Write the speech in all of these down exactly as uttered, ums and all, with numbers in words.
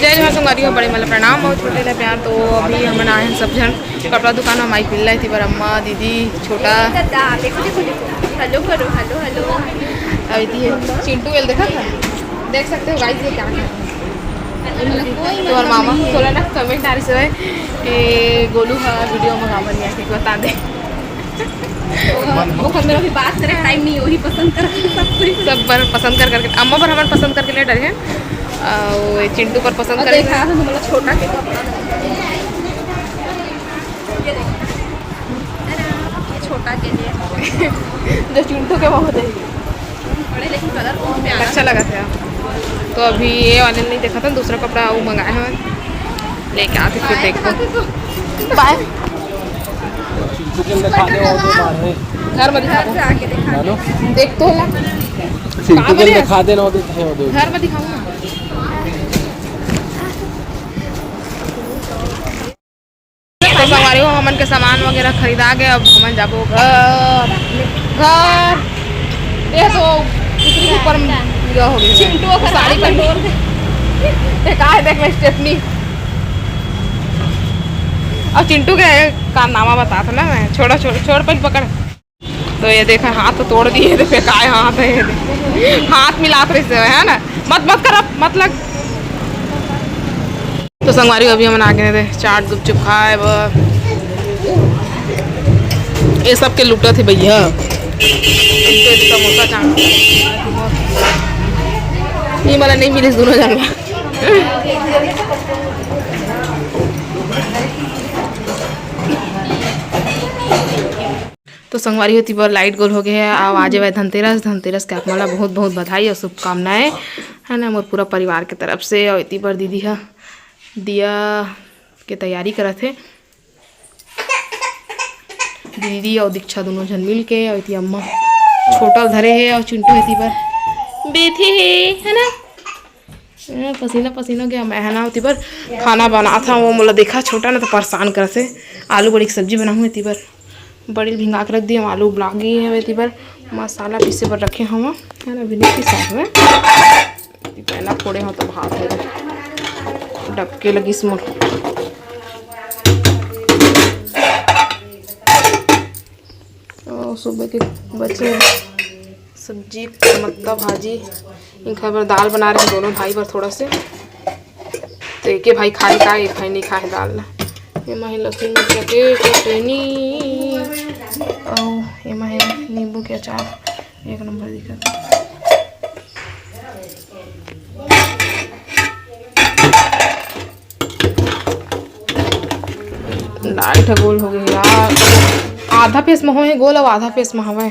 जय जोहार संगवारी हो, बड़े मन ल प्रणाम अउ छोटे ल प्यार। तो अभी हमन आए हन सब झन कपड़ा दुकान म, माइक मिल रहा थी, अम्मा, दीदी, छोटा। दादा, देखो, देखो, देखो। हेलो करो, हेलो, हेलो। अउ इति हे चिंटू, ये देखा था, देख सकते हो गाइस, ये क्या है। तुम्हारे मामा को बोला ना, कमेंट आ रही से कि गोलू हा वीडियो मंगावन या कि बता दे। वो मेरा भी बात करे, टाइम नहीं, वही पसंद कर सब बर पसंद कर करके, अम्मा बर हमन पसंद करके ले डरे हैं, अउ ये चिंटू पर पसंद और कर देखा है, मतलब, छोटा के कपड़ा। ये देखो। ये छोटा के लिए। जो चिंटू के बहुत है। बड़े, लेकिन कलर बहुत प्यारा। अच्छा लगा था। तो अभी ये वाले नहीं देखा था, दूसरा कपड़ा वो मंगाए हैं, लेके आते फिर देखो। बाय। घर में दिखा दो। हेलो। देख तो ला। सिंटू के दिखा देना होते थे, वो दो। घर में दिखाऊंगा। तो संगवारी हो, हमन के सामान वगैरह खरीदा गए, अब हमन जाबो घर। घर। ये तो पुतली के ऊपर में गिरा हो गया। चिंटू का साड़ी पहन। ये का है, देख ले, स्टेपनी। और चिंटू के कारनामा बता था ना मैं, छोड़ा, छोड़, छोड़, पहले पकड़। तो ये देखा, हाथ तो तोड़ दिए, तो फेंकाए हाथ है, ये देख। हाथ मिलात रहे से, है ना? मत, मत कर, अब मत लग। तो संगवारी, अभी हमन आगे दे चाट गुपचुप खाए बर। ये सब के लूटत हे भैया। एक तो समोसा चाट। ये वाला नहीं मिले दोनों जन में। तो संगवारी हो, एती बर लाइट गोल हो गए है। अउ आज हवय धनतेरस, धनतेरस के आप मन ला बहुत बहुत बधाई अउ शुभकामनाएं, है ना, मोर पूरा परिवार के तरफ से। अउ एती बर दीदी ह दिया के तैयारी करत हे, दीदी अउ दीक्षा दोनों झन मिल के। अउ एती अम्मा छोटा ल धरे हे अउ चिंटू एती बर बैठे हे, है ना। ए, पसीना पसीना हो गया मैं, है ना। ओती बर खाना बनात हंव, वो मोला देखा छोटा ना तो परेशान करत हे। आलू बड़ी के सब्जी बनाहूँ एती बर, बड़ी ल भिंगा के रख दिए, आलू उबला गए हवे एती बर। मसाला पीसे बर रखे हंव, है ना, अभी नहीं पीसा हवे। एती पैना फोड़े हंव तो भात हो जाए, डबके लगिस मोर। ओ, सुबह के बचे सब्जी, टमाटर भाजी, इनका बर दाल बना रहे हैं दोनों भाई बर थोड़ा से। तो एक भाई खाए का, एक भाई नहीं खाए दाल ला। ये माही लहसुन मिर्चा के चटनी, और ये माही नींबू के अचार, एक नंबर दिखत है। लाइट ह गोल हो गई यार, आधा फेस में होए गोल, अब आधा फेस में हवय।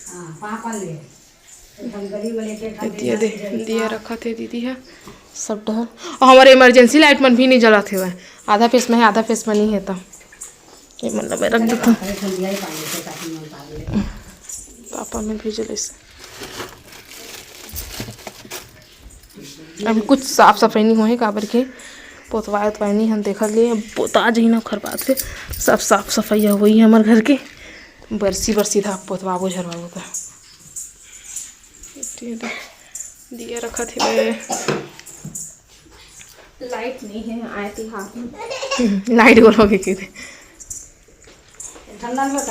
हाँ, पापा ले। एकदम गली में लेके खा दिया दे, दिया रखा थे दीदी है सब डहर। और हमारे इमरजेंसी लाइट मन भी नहीं जला थे, आधा फेस में है, आधा फेस में नहीं है। तो ये मतलब मैं रख देता हूँ। पापा में भी जले से। अभी कुछ साफ सफाई नहीं होए, काबर के पोतवाए उतवाए नहीं हम देखल लिए। अब पोता जही ना ओखर बाद से सब साफ सफाई होई है हमर घर के। बरसी बरसी था पोतवाबो झरवाबो का। दिया रखा थे। लाइट नहीं है, आए थे हाथ में। लाइट गोल हो गई थी।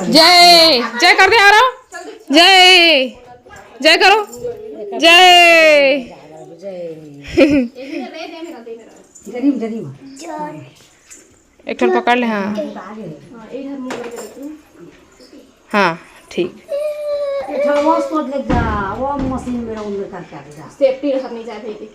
जय जय कर दे, आ रहा। जय जय करो। जय। एक ठन पकड़ ले। हाँ, हाँ, ठीक। सेफ्टी रखनी चाहिए।